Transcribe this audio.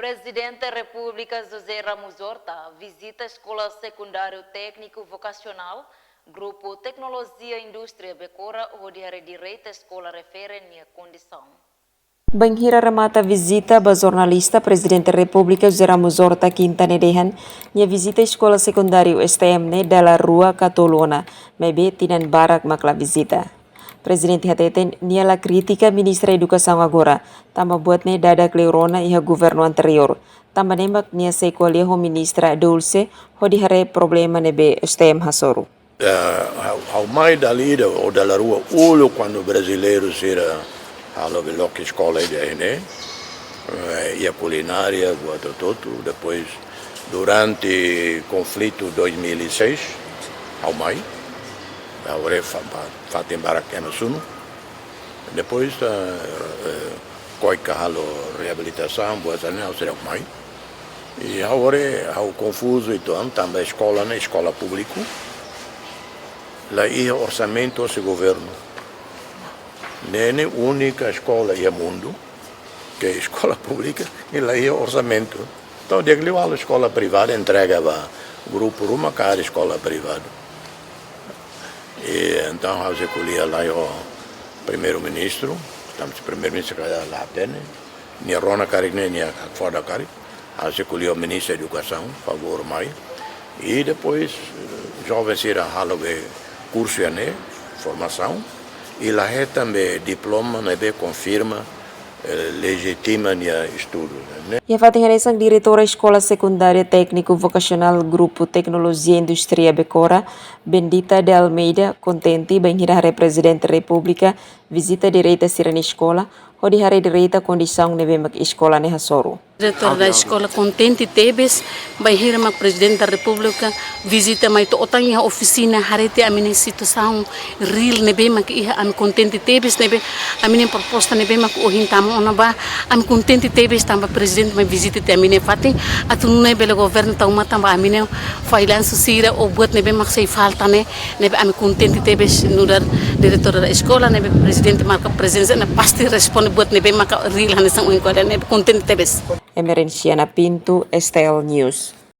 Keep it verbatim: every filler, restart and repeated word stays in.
Prezidente Repúblika José Ramos Horta vizita Eskola Sekundáriu Tékniku Vokasionál, Grupu Teknolojia Indústria Becora, hodi haree direta eskola refere nia kondisaun. Bainhira remata vizita ba jornalista, Prezidente Repúblika José Ramos Horta kinta ne'e dehan, nia vizita Eskola Sekundáriu S T M ne'e dala rua ka tolu ona, maibé tinan barak mak la vizita. Prezidente hateten, nia la kritika Ministra Edukasaun agora, tanba buat ne'e dadak liu rona iha governu anteriór. Tanba ne'e mak nia sei ko'alia ho Ministra Dulce, hodi haree problema ne'ebé S T M hasoru. Eh, ha'u, ha'u mai dala ida ou dala rua uluk kuandu brasileiru sira halo be loke eskola ida ne'e, eh, iha kulinária, buat hotu-hotu. Depois, durante konflitu dois mil e seis, ha'u mai, ha'u haree fa-, fa-, fatin barak ema sunu. Depois, eh, eh, KOICA halo reabilitasaun, buat hanesan ne'e, ha'u seidauk mai. I ha'u haree, ha'u konfuzu uitoan, tanba eskola ne'e eskola públiku, la iha orsamentu husi governu. Ne'e ne'e únika eskola iha mundu, ke eskola públika, i la iha orsamentu. Entaun, di'ak liu halo eskola privada, entrega ba grupu ruma, kaer eskola privada. I entaun, ha'u sei ko'alia lai ho Primeiru-Ministru, tanba se Primeiru-Ministru karik la hatene, nia rona karik ne'e, nia hakfodak karik, ha'u sei ko'alia ho Ministra Edukasaun, favór mai. I depois, eh, joven sira halo be kursu iha ne'e, formasaun, i la hetan be diploma ne'ebé konfirma, eh, lejitima nia estudu, ne'e. Iha fatin hanesan, Diretora Eskola Sekundária Tékniku Vokasionál Grupu Teknolojia Indústria Becora, Bendita de Almeida, kontente bainhira haree Prezidente Repúblika vizita direta sira-nia eskola, hodi haree direta kondisaun ne'ebé mak eskola ne'e hasoru. Diretór da eskola kontente tebes, bainhira mak Prezidente da Repúblika vizita mai to'o tan iha ofisina, haree tiha ami-nia situasaun reál ne'ebé mak iha, ami kontente tebes ne'ebé, ami-nia proposta ne'ebé mak ohin tama ona ba, ami kontente tebes tanba Prezidente mai vizita tiha ami-nia fatin, atu nune'e bele governu tau matan ba ami-nia fallansu sira ou buat ne'ebé mak sei falta ne'e, ne'ebé ami kontente tebes nu'udar diretór da eskola, ne'ebé Prezidente marka prezensa ne'e pasti responde buat ne'ebé maka reál hanesan ohin ko'alia ne'e, kontente tebes. Emerenciana Pinto, S T L News.